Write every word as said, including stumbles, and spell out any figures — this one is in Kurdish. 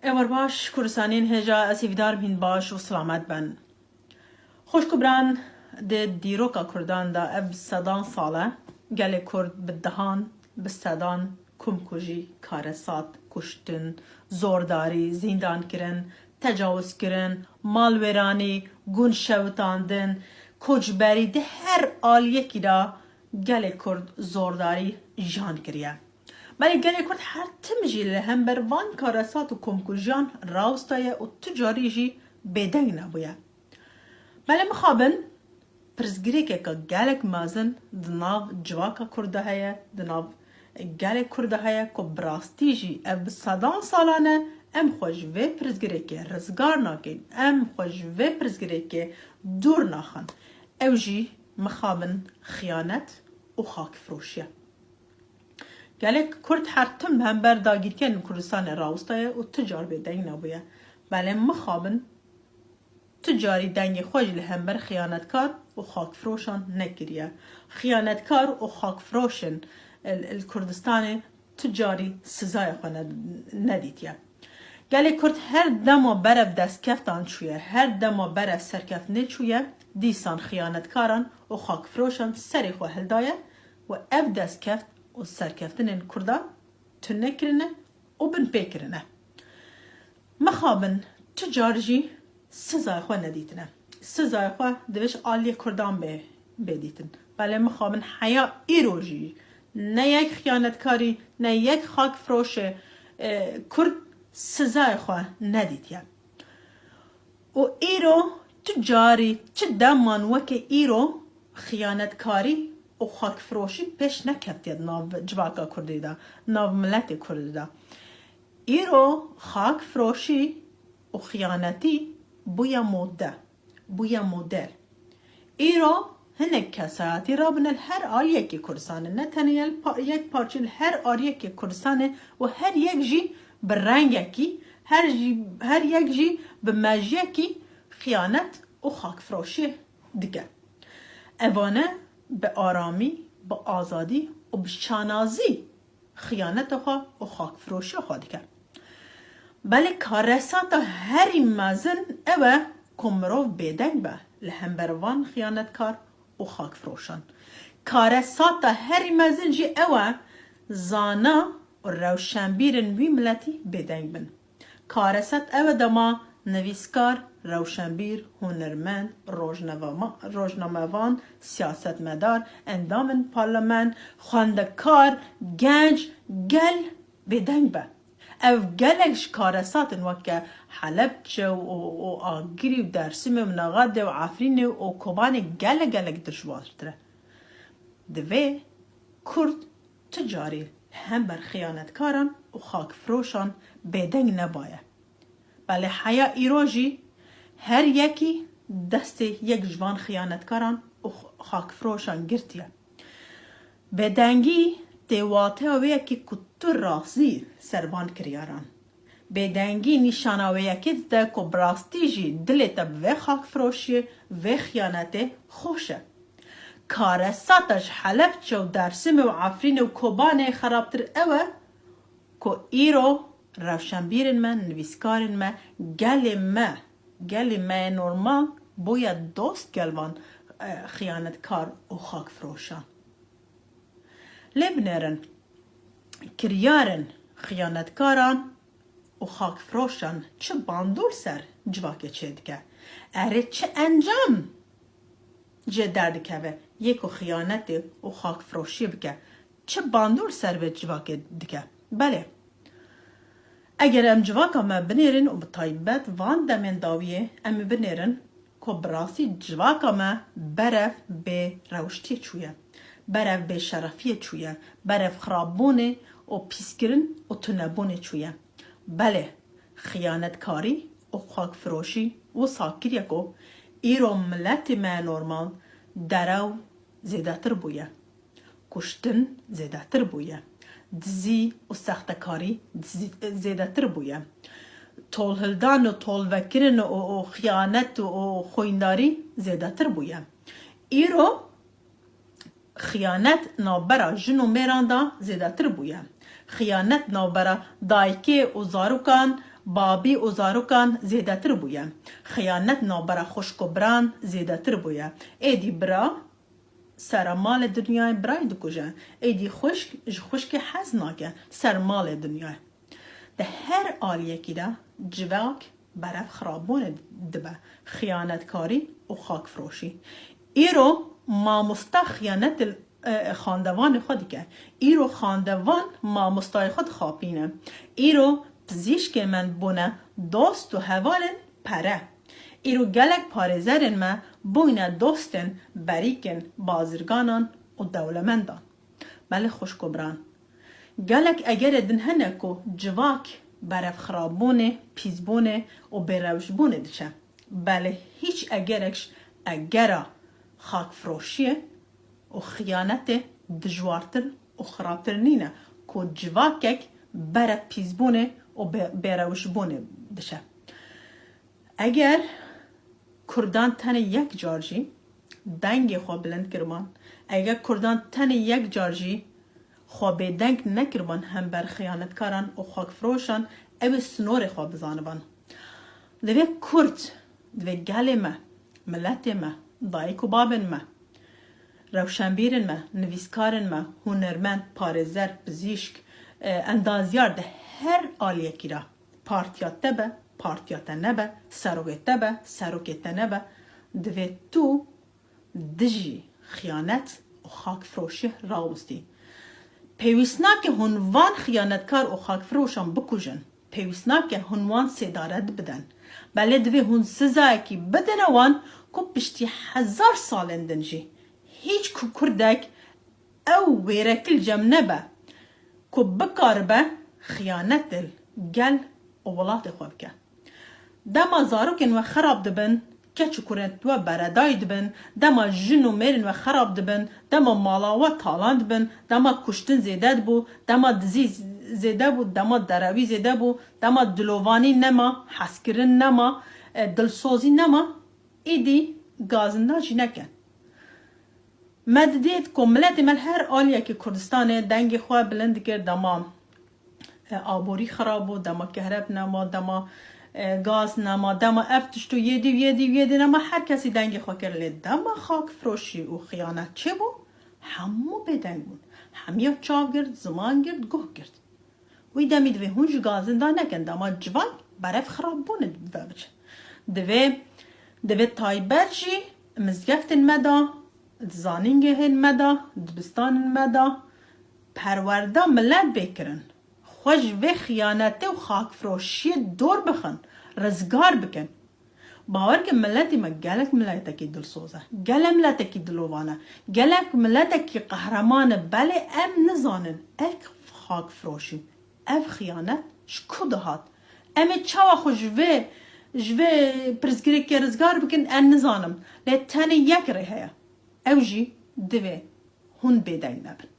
Êvar baş, Kurdistanên hêja, ez hêvîdar im hîn baş û silamet bin. Xwişk û biran, di dîroka Kurdan de ev sedan sal e, gelê Kurd bi dehan, bi sedan komkujî, karesat, kuştin, zordarî, zîndankirin, tecawizkirin, malwêranî, gund şewitandin, koçberî, di her aliyekî de gelê Kurd zordarî jan kiriye. Belê gelê Kurd her tim jî li hember van karesat û komkujiyan rawestaye û tu carî jî bêdeng nebûye. Belê mixabin pirsgirêkeke gelek mezin di nav civaka Kurd de heye, di nav gelê Kurd de heye ku bi rastî jî ev bi sedan salan e em xwe ji vê pirsgirêkê rizgar nakin, em xwe ji vê pirsgirêkê dûr naxin. Ew jî mixabin xiyanet û xakfiroşiye. Gelek Kurd her tim hember dagîrkerên Kurdistanê rawestaye û tu car bêdeng nebûye. Belê mixabin tu carî dengê xwe jî li hember xiyanetkar û xakfiroşan nekiriye. Xiyanetkar û xakfiroşên li, li Kurdistanê tu carî sizaya xwe ne-, nedîtiye. Gelê Kurd her dema berev destkeftan çûye, her dema berev serkeftinê çûye, dîsan xiyanetkaran û xakfiroşan serê xwe hildaye û ev destkeft û serkeftinên Kurdan tune kirine û binpê kirine. Mixabin tu car jî sizaya xwe nedîtine. Sizaya xwe divê ji aliyê Kurdan bê, bê dîtin. Belê mixabin heya îro jî ne yek xiyanetkarî, ne yek xakfiroşê, e, Kurd sizaya xwe nedîtiye. Û îro tu carî, çi deman weke îro xiyanetkarî û xakfiroşî pêş nekeftiye di nav civaka Kurdî de, nav miletê Kurdî de. Îro xakfiroşî û xiyanetî bûye mode, bûye model. Îro hinek kesayetî rabine li her aliyekî Kurdistanê, ne tenê li pa-, yek parçe, li her aliyekî Kurdistanê û her yek jî bi rengekî, her jî, her yek jî bi mejiyekî xiyanet û xakfiroşî dike. Evane bi aramî, bi azadî û bi şanazî xiyaneta xwe û xakfiroşiya xwe dike. Belê karesata herî mezin ew e ku mirov bêdeng be li hember van xiyanetkar û xakfiroşan. Karesata herî mezin jî ew e zana û rewşenbîrên wî miletî bêdeng bin. Karesat ew e dema nivîskar, rewşenbîr, hunermend, rojnevema-, rojnamevan, siyasetmedar, endamên parlament, xwendekar, genc, gel bêdeng be. Ev gelek ji karesatên weke Helebçe û, û Agirî û Dersimê û Nexadê û Efrînê û Kobanê gelek gelek dijwartir e. Divê Kurd tu carî li hember xiyanetkaran û xakfiroşan bêdeng nebaye. Belê heya îro jî her yekî destê yek ji van xiyanetkaran û xakfiroşan girtiye. Bêdengî tê wateya wê yekî ku tu razî ser van kiryaran. Bêdengî nîşana wê yekê dide ku bi rastî jî dilê te bi vê xakfiroşiyê, vê xiyanetê xweş e. Karesata ji Helebçe û Dersimê û Efrînê û Kobanê xerabtir ew e ku îro rewşenbîrên me, nivîskarên me, gelê me, gelê me yê normal bûye dost gel van, e, xiyanetkar û xakfiroşan. Lê binêrin, kiryarên xiyanetkaran û xakfiroşan çi bandor ser civakê çêdike? Erê, çi encam jê derdikeve yê ku xiyanetê û xakfiroşiyê bike? Çi bandor ser vê civakê dike? Belê. Eger em civaka me binêrin û bi taybet van demên dawiyê em ê binêrin ku bi rastî civaka me berev bê rewştiyê çûye, berev bê şerefiyê çûye, berev xirabûnê û pîskirin û tunebûnê çûye. Belê, xiyanetkarî û xakfiroşî wisa kiriye ku îro miletê me normal derew zêdetir bûye. Kuştin zêdetir bûye. Dizî û sextekarî dizî-, zêdetir bûye. Tolhildan û tolvekirin û, û xiyanet û, û xwîndarî zêdetir bûye. Îro xiyanet navbera jin û mêran de zêdetir bûye. Xiyanet navbera dayikê û zarokan, babî û zarokan zêdetir bûye. Xiyanet navbera xwişk û biran zêdetir bûye. Êdî bira sera malê dinyayê birayê dikuje. Êdî xwişk ji xwişkê hez nake ser malê dinyayê. Di her aliyekî de civak berev xirabûnê dibe, xiyanetkarî û xakfiroşî. Îro mamosta xiyanet li, e, xandevanê xwe dike. Îro xandevan mamostayê xwe dixapîne. Îro pizîşkê me bûne dost û hevalên pere. Îro gelek parêzerên me bûyne dostên berîkên bazirganan û dewlemendan. Belê xwişk û biran, gelek egerê din hene ku civak berev xirabûnê, pîsbûnê û bêrewşbûnê diçe. Belê hîç egerek ji egera xakfiroşiyê û xiyanetê dijwartir û xirabtir nîne ku civakek berev pîsbûnê û bê-, bêrewşbûnê diçe. Eger Kurdan tenê yek car jî dengê xwe bilind kiriban, eger Kurdan tenê yek car jî xwe bêdeng nekiriban hember xiyanetkaran û xakfiroşan, ew ê sinorê xwe bizaniban. Divê Kurd, divê gelê me, miletê me, dayik û babên me, rewşenbîrên me, nivîskarên me, hunermend, parêzer, pizîşk, e, endazyar di her aliyekî re, partiya te be, partiya te nebe, serokê te be, serokê te nebe, divê tu dijî xiyanet û xakfiroşî rawistî. Pêwîst nake hûn van xiyanetkar û xakfiroşan bikujin. Pêwîst nake hûn wan sêdaret bidin. Belê divê hûn sizayekî bidine wan ku piştî hezar salên din jî hîç ku Kurdek ew wêrekil cem nebe ku bikaribe xiyanet li gel û welatê xwe bike. Dema zarokên we xerab dibin, keç û kurên we beredayî dibin, dema jin û mêrên we xerab dibin, dema mala we talan dibin, dema kuştin zêde dibû, dema dizî zêde bû, dema derewî zêde bû, dema dilovanî nema, hezkirin nema, e, dilsozî nema, îdî gazinda jî nekin. Me didît ku miletê me li her aliyekî Kurdistanê dengê xwe bilind dikir, dema, e, aborî xirab bû, dema kehreb nema, dema, e, gaz nema, dema ev tişt û yê dî û yê dî û yê dî nema, her kesî dengê xwe kir. Lê dema xakfiroşî û xiyanet çêbû, hemû bêdeng bûn. Hemiya çav girt, ziman girt, guh girt. Wî demî divê hûn ji gazinda nekin, dema civak berev xirabûnê ve biçin. Divê, divê taybet jî mizgeftên me de, di zanîngehên me de, dibistanên me de perwerda milet bê kirin. Xwe ji vê xiyanetê û xakfiroşiyê dor bixin, rizgar bikin. Bawer ke miletê me gelek miletekî dilsoz e, gelek miletekî dilovan e, gelek miletekî qehreman e, belê em nizanin ev xakfiroşî, ev xiyanet ji ku dihat? Em ê çawa xwe ji vê, ji vê pirsgirêkê rizgar bikin, em nizanim. Lê tenê yek rê heye. Ew jî divê hûn bêdeng nebin.